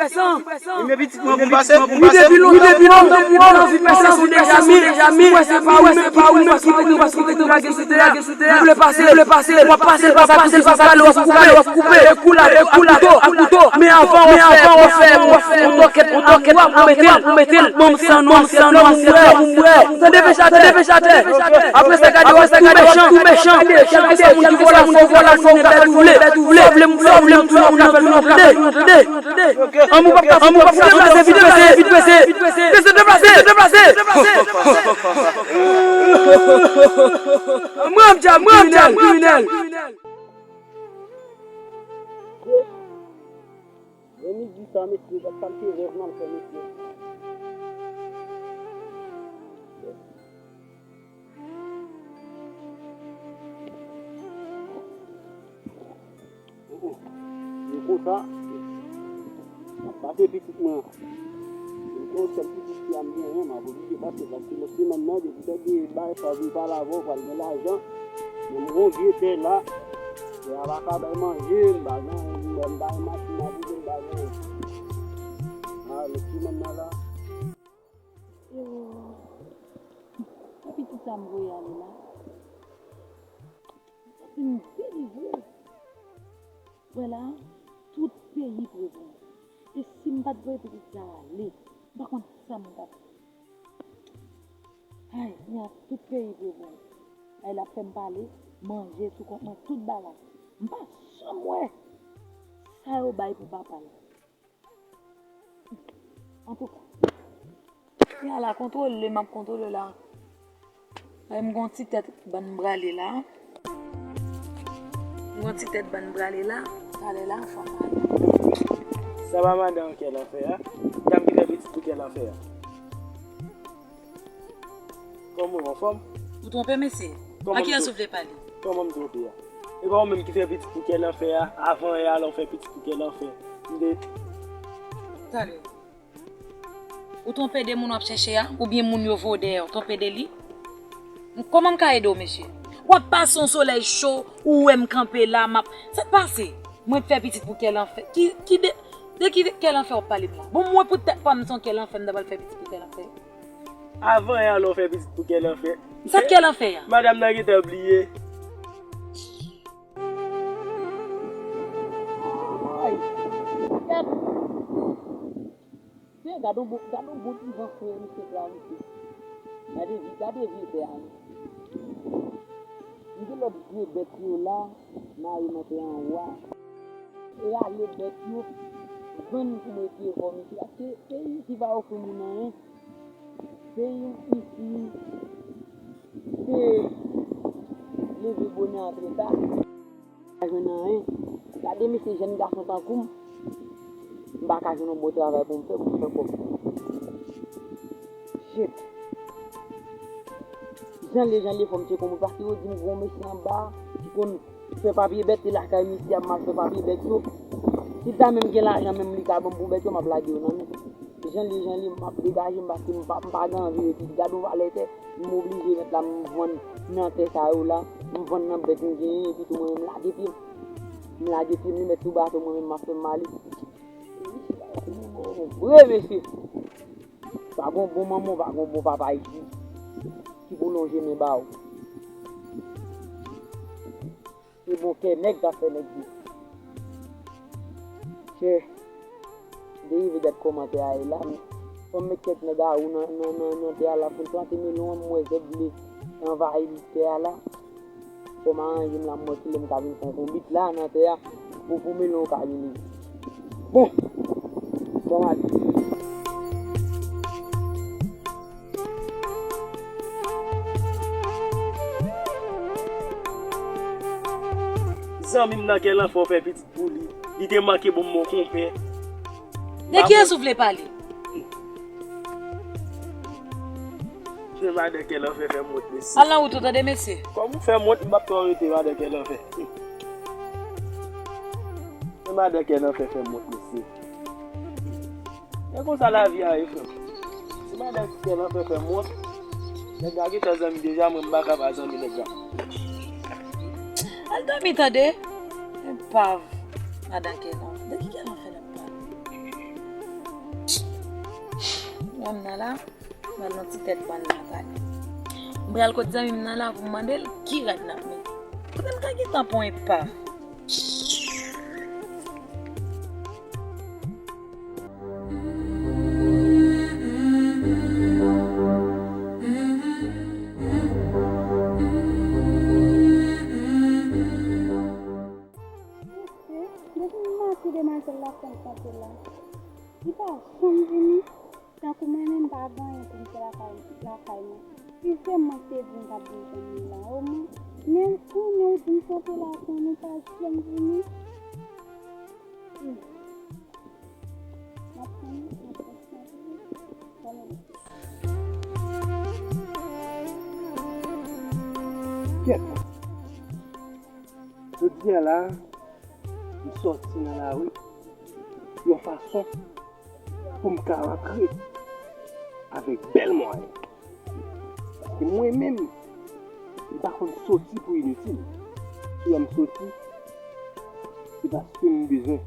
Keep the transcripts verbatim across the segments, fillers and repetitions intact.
anvi pèse. Ebyen pitit mwen, pou m pase, pou m pase. Wi, depi lontan, wi, depi lontan, mwen anvi pèse, se deja, men, mwen se pa ou menm ki mete, paske mete w pa gen sou tè a. Mwen vle pase, mwen vle pase, w ap pase, w ap pase, w ap pase, w ap koupe, w ap koupe. E kou la, e kou la, a kouto, a kouto. Men avan w fè, w fè, w fè, w fè, w tokèt, w tokèt, w mete l, w mete l. Ban m san non, asyèt non, pou m bwè. Tande, pechatè, tande, pechatè. Apre sa, gade, w ap tou mechan, tou mechan. Kèlkeswa moun ki vòlè, fò w vòlè, fò w vòlè, fò w vòlè, fò w vòlè, fò w vòlè, tande, tande. Anmou p ap ka, anmou p ap ka deplase, vit prese, vit prese. Deplase, deplase, deplase. Mwen ap di a, mwen ap di a, kriminèl. Vrèmidi sa, mesye, gad kalite rèv m al fè, mesye. E konsa, m ap pase pitit mwen an. E gon sèl pitit fi a m genyen, m ap oblije pase, paske nan semèn nan, depi tande bay sa vin pale avè w, pral gen lajan. Men m gon vye tè la, tè a pa ka bay manje, m pa gen, m pa gen machin a boule, m pa gen. A, nan semèn nan la. Yo, se pitit sa m voye ale la. Sa fin delivre. Wè la, tout peyi pre pou mwen. E si m pa t voye pitit sa ale, m pa konn sa m t ap fè. Ay, kounya tout peyi pre pou mwen. Ay, l ap fè m pale, manje sou kont mwen, tout bagay. M pa janm wè sa yo bay pou papa l. Antouka, kounya la, kontwole m ap kontwole la. Ay, m gon ti tèt bann brale la. M gon ti tèt bann brale la. Talè la, fò m ale. Sa pa madan kè lanfè a? Dam ki fè pitit pou kè lanfè a. Kòman w anfòm? Ou twonpe, mesye? Kòman a kiyès ou vle pale? Kòman m twonpe a? E pa ou menm ki fè pitit pou kè lanfè a? Avan yè a, lè w fè pitit pou kè lanfè. M te. Talè. Ou twonpe de moun w ap chèche a? Oubyen moun yo voye w dèyè w, twonpe de li? Kòman m ka ede w, mesye? W ap pase yon solèy cho, ou wè m kanpe la, m ap. Sa k pase? Mwen fè pitit pou kè lanfè. Ki, ki de, de ki kè lanfè w ap pale m la? Bon, mwen pou tèt pa m, se yon kè lanfè, m ta pral fè pitit pou kè lanfè. Avan yè a, lè w fè pitit pou kè lanfè. Sa k kè lanfè a? Madanm nan gentan bliye. Ay! Kèt! Gade yon bon, gade yon bon ti van frè misye travèse. Gade vye, gade vye tè a, wi. M gen lòt vye bèt yo la, mare nan tè anwo a. Rale bèt yo, vann pou mete vò misye. Paske peyi isi pa ofri moun anyen. Peyi isi, se leve bonè, antre ta. Pa jwenn anyen. Gade mesye, jèn gason tankou m, m pa ka jwenn yon bon travay pou m fè, pou m fè kòb. Shit. Jan l ye, jan l ye, fò m tcheke yon moun, paske yo di m gon mesye anba ki konn fè papye bèt, se lakay misye a m al fè papye bèt yo. Si ta menm gen lajan menm li ka ban m pou bèt yo, m ap lage yo nan men. Jan l ye, jan l ye, m ap degaje m paske m pa, m pa gen anvi rete. Gade yon valè tè, m oblije mèt la, m vann nan tè sa yo la, m vann nan bèt m genyen, epi tou mwen menm m lage pye m. M lage pye m, li mèt sou bato, mwen menm m ap fè m ale. Vre, mesye. Pa gon bon manman, pa gon bon papa isi ki pou lonje men ba w. Se bon kè nèg k ap fè nèg di. Chè, m te rive gad kòman tè a ye la. Fò m met kèk nèg a ou nan, nan, nan, nan tè a la pou n plante melon an, m wè zèb vle anvayi tè a la. Fò m aranje m la, m wè kilè m ka vin fè yon konbit la nan tè a pou, pou melon yo ka vini. Bon, bon maten. Zanmi m nan kè lanfè fè pitit pou li. Li te manke bon, bon konpè. De kiyès ou vle pale? Se madan kè lanfè fè m wont, mesye. Al nan wout ou, tande, mesye. Kòm ou fè m wont, m p ap fè w rete, madan kè lanfè. Madan Kè nan fè fè m wont, mesye. E konsa lavi a ye, frè m. Si madan Kè nan fè fè m wont, nèg la gentan zanmi deja, mwen m pa ka pa zanmi nèg la. Al dòmi tande. Epav. Madan Kè nan. De ki Kè nan fè nan pale? Mwen m nan la. Mwen nan ti tèt bann nan tande. M pral kot zanmi m nan la pou m mande l ki rad n ap met. Kote m ka gentan pran epav? Mesye, depi maten demwazèl la fè m kanpe la, li pa janm vini. Tankou mwen menm pa gen anyen pou m fè lakay, lakay mwen. Si se mwen ki te di m t ap vin jwenn li la, omwen, men kounye ou di m kanpe la, kounye ou pa janm vini. Hmm. M ap tann, m ap tann, m ap tann. Kèt. Jodi a la, m sòti nan lari yon fason pou m ka rantre avèk bèl mwayen. Paske mwen menm, m pa konn soti pou initil. Si w wè m soti, se paske m bezwen.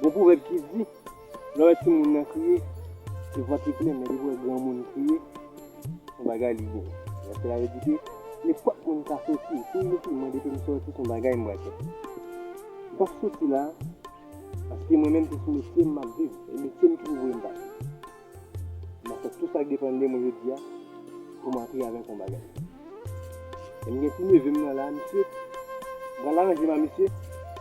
Gon pwovèb ki di, lè w wè timoun nan kriye, se vant li plen, men depi w wè granmoun kriye, se yon bagay li bon. Donk, sa vle di ke nenpòt moun ka soti. Si m soti, mwen depi m soti, se yon bagay m pral fè. M p ap soti la, paske mwen menm se sou metye m m ap viv. E metye m ki pou voye m pase. M ap fè tout sa k depann de mwen jodi a pou m antre avèk yon bagay. E m gen ti neve m nan la, misye. M pral aranje m a misye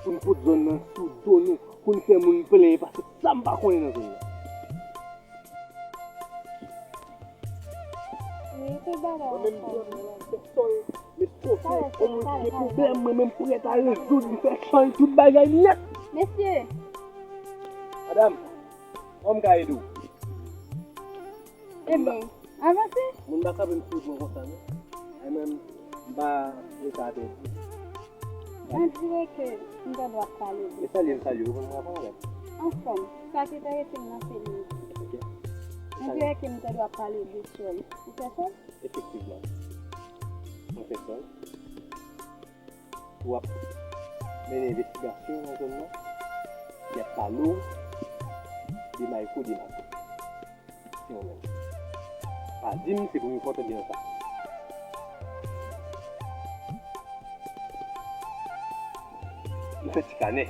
pou n fout zòn nan sou do nou, pou n fè moun plenyen, paske sa m pa konnen nan zòn nan. Wi, tout bagay ap chanje. Mesye, yon moun ki gen pwoblèm, mwen menm prèt a rezoud, m fè chanje tout bagay nèt. Mesye. Madanm, kòman m ka ede w? Ebyen, avanse. Moun pa kanpe m sou wout mwen konsa, non. Ay, mwen, m pa rete atè. On dirait que m ta dwe ap pale de... E salye m salye w, ou konn mwen avan avè m. Anfòm, sa ki te rete m nan se li. Ok. On dirait que m ta dwe ap pale de sòl. Ou fè sòl? Efektivman. Mwen fè sòl. W ap mennen envestigasyon nan zòn nan. Y ap pale w de Mayko, de Mato. Se ou menm. Pa di m se premye fwa w tande yon sa. M fè ti kanè.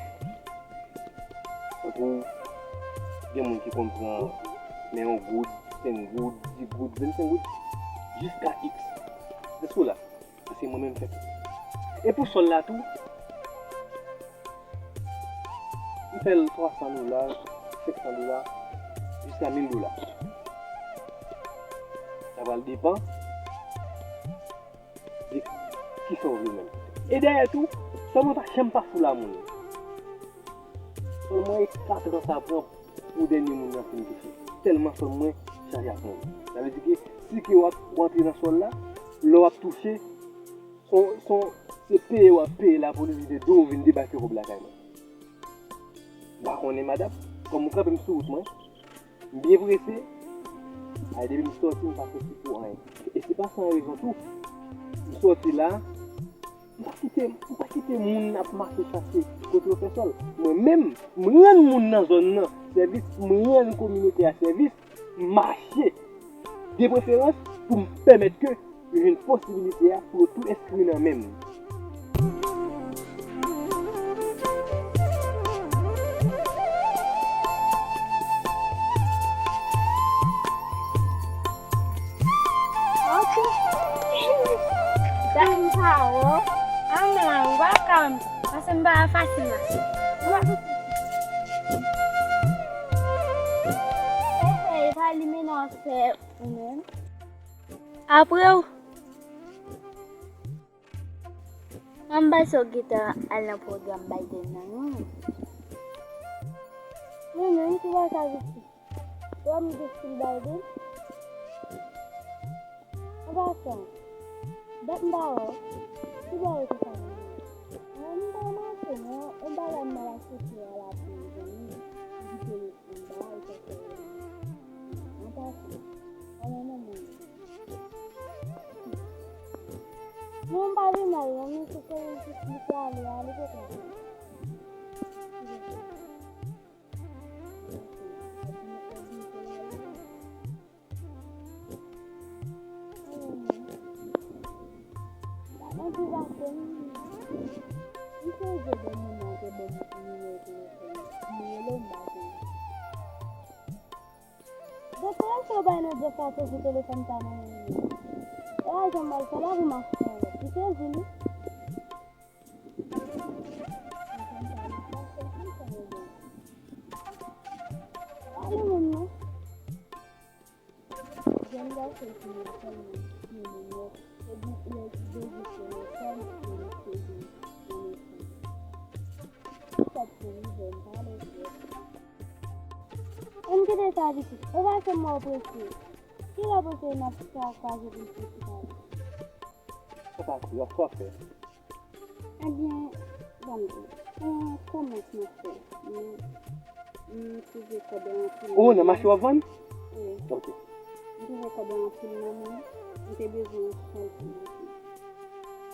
Tankou gen moun ki konn pran men yon goud, senk goud, dis goud, vennsenk goud, jiska X. Èske w la? Paske mwen menm m fè tou. E pou sòl la tou, m fè l twa san dola, senk san dola, jiska mil dola. Sa pral depann de kisa w vle menm. E dayè tou, sòl mwen pa janm pa fou la moun. Sòl mwen e kat an sa pran pou dènye moun nan fin touche. Tèlman sòl mwen chaje ak moun. Sa vle di ke si ke w ap, w antre nan sòl la, lè w ap touche, se, se, se peye w ap peye lapolis vide do w vin debake kòb lakay mwen. M pa konnen madanm, kòm ou kanpe m sou wout mwen, m byen prese, ay depi m sòti, m pa sòti pou anyen. E se pa san rezon tou, m sòti la, m pa kite, m pa kite moun ap mache chache kote yo fè sòl. Mwen menm, m rann moun nan zòn nan sèvis, m rann kominote a sèvis, m mache. De preferans, pou m pèmèt ke yo jwenn posibilite a pou yo tou enskri nan menm. Ok. Dam pa wo. Am la, ou pa ka. Pase m pa fasil la. Hey, hey, pa li mennen w ap fè ou menm. Apre w. Mwen m panse w gentan al nan pwogram Biden nan, non. Mwen menm, ki bagay sa vin fè? Wè m di stil Biden. An pasan, dat m pa wè w. Ki bò w rete sa vin? Mwen m pa mache non, yon bagay m mal aksepte a la pou zanmi m, m kite l anba, l fè fè. Mwen pase. Anmè manman. Non, m pa vin mal non, men se ke li prale a, li poko ale. Anmè manman. Ann di pase m. M sonje de moun nan te ban m nimewo telefòn li. M rele m pa konn. Donk, pou sa w bay nan Jeff la sou telefòn pa nan menm li. E pa janm mal fè la pou m achte yon lòt. Li sezi li. Pale moun non. Jèn gason ki nan fèm nan, ki nan mò, se di lè ki bezwen fè lè fèm, ki nan fèm nan fèm. Sa pou rive m pale vre. Ann kite sa pitit. E pa se mò prese. Kilè w panse n ap ka kwaze pou l fè ti bagay? Sa pa kri, w ap fè. Ebyen, ban m di w, se yon komès mwen fè. M, m twouve kòb la anpil. Oh, nan mache w ap vann? Wi. Ok. M twouve kòb la anpil nan men m. M te bezwen yon sòl pou m achte.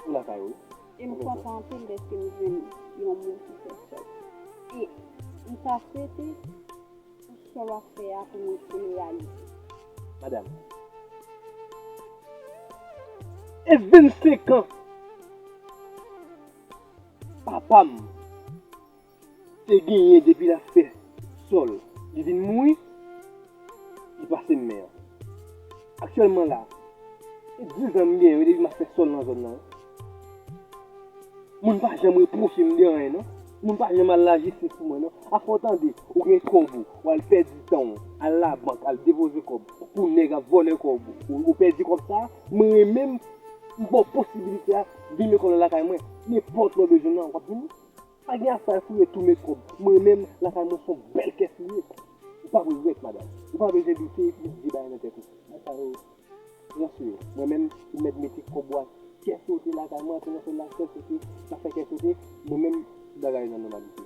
Ou lakay ou? E m kontan anpil dèske m jwenn yon moun ki fè sòl. E m ta swete pou sa w ap fè a pou mwen se reyalite. Madanm, e vennsenk an papa m te genyen depi l ap fè sòl. Li vin mouri, li pase m men an. Aktyèlman la, se diz an m genyen wi depi m ap fè sòl nan zòn nan. Moun pa janm repwoche m de anyen non. Moun pa janm al lajistis pou mwen non. Afè w tande, ou gen kòb ou, w al pèdi tan w, al labank, al depoze kòb, pou nèg ap vòlè kòb ou, ou, ou pèdi kòb sa, mwen menm, m ba w posibilite a, vin met kòb nan lakay mwen. Nenpòt lè w bezwen m nan, w ap vini. Pa gen afè fouye tou met kòb. Mwen menm, lakay mwen se yon bèl kès li ye. Ou p ap regrèt, madanm. Ou pa bezwen doute, epi di bagay nan tèt ou. Bagay sa yo, Rasire w. Mwen menm, ou mèt mete kòb ou a kè sote lakay mwen, antre nan sòl la kè sote, sa fè kè sote, mwen menm, tout bagay nan nòmalite.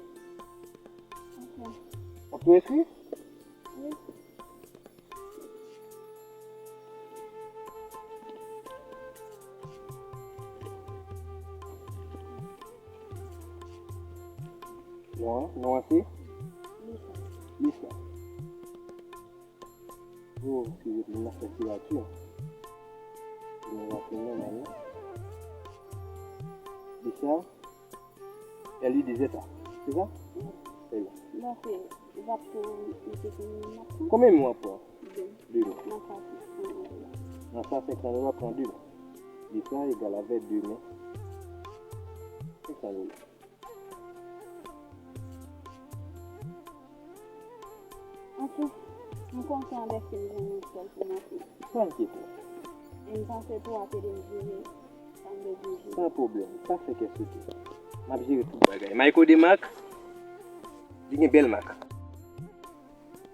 Ok. W ap tou enskri? Wi. Non an, non an se? Lisa. Lisa. Oh, eskize m, m ap fè siyati. Pou nou raple nòmal, non? Lisa, L I D Z A, se sa? Trè byen. Bon, se, w ap tou mete pou mwen, m ap pran. Konbyen mil w ap pran? De. De mil. Nan sa, senk san dola. Nan sa, senk san dola, pran de mil. Lisa egal avèk de mil. Senk san dola. Anfen, m kontan dèske m jwenn yon sòl pou m achte. Pa enkyete w. E m panse tou w ap ede m jere sa m bezwen jere. San pwoblèm, pa fè kè sote. M ap jere tout bagay. Mayko de mak, li gen bèl mak.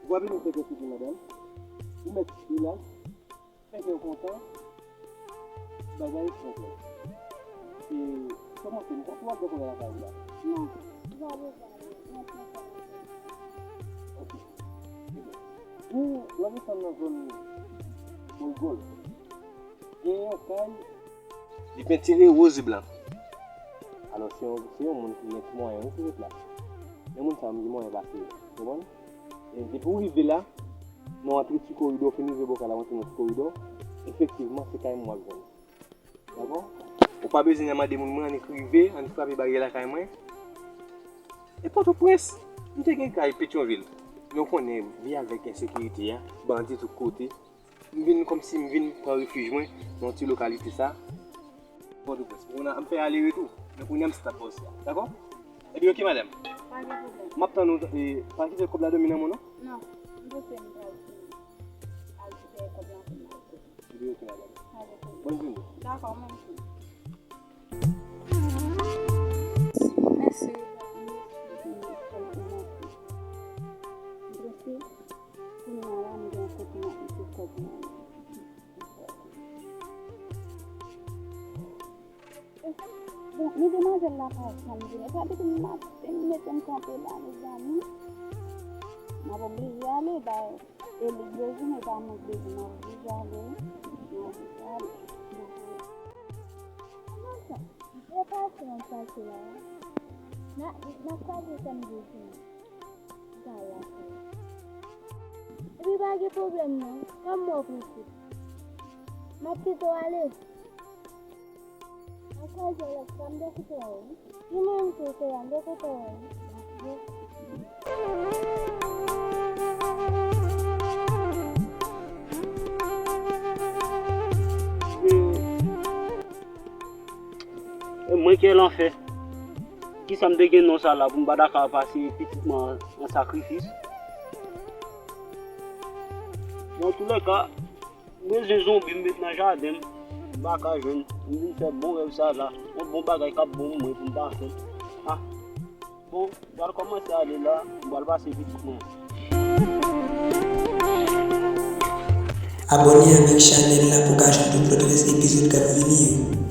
Ou pa bezwen fè kè sote, madanm. Ou mèt chita la. Fè kè w kontan, bagay senp. E kòman se, m panse w ap gen kòb lakay ou la? Non, m pa bezwen, m ap pran sa m bezwen. Ok. Ebyen, ou, w ap desann nan zòn Rigòl. Gen yon kay. Li pentire woz e blan. Alò, se yon, se yon moun ki gen ti mwayen, wi, ki ret la. Men moun sa yo, m gen mwayen pase yo. Konprann? E depi w rive la, nou antre ti koridò, w fin rive bò kay la, w antre nan ti koridò, efektivman, se kay mwen w ap jwenn. Dakò? Ou pa bezwen nan mande moun, mwen annik rive, annik frape baryè lakay mwen. E Pòtoprens, m te gen kay Petyonvil. Men w konnen, vi avèk ensekirite a, bandi tout kote. M vin kòmsi m vin pran refij mwen nan ti lokalite sa. Pòtoprens. Kounye a m fè ale retou. Men kounye a m stop bòs la. Dakò? Ebyen, ok, madanm. Pa gen pwoblèm. M ap tann ou, e, pa kite kòb la dòmi nan men w, non? Non. M panse m pral al fè kòb la ansanm avè w. Ebyen, ok, madanm. Pa gen pwoblèm. Bòn jounen. Dakò, menm tou. Mèsi. M panse, kounye a la, m gen yon kote m ap mete kòb mwen. Bon, Ni demwazèl la pa janm vini. Sa depi m ap mete m kanpe la, mezanmi. M ap oblije ale, bay Elik bezwen, e pa mwen k bezwen, m ap oblije ale. M ap oblije ale. Kòman sa? E pa sa m pase la. N a, n a kwaze samdi vini. Sa la. Epi pa gen pwoblèm non. Kòm mwen w pitit. M ap kite w ale. Ankò jè lòt fwa m te koute w wi. Li menm tou se an de koute w wi. E mwen ki lanfè. Kisa m te gen non sa la pou m pa ta ka pase pitit mwen an sakrifis? Bon, antoulèka, m bezwen zonbi m met nan jaden m. M pa ka jwenn. M vin fè bon rèv sa la. Yon bon bagay k ap bon pou mwen pou m ta fè. Ah. Bon, m pral kòmanse ale la. M pral pase pitit mwen. Abòne avèk chanèl la pou w ka jwenn tout lòt rès epizòd k ap vini yo.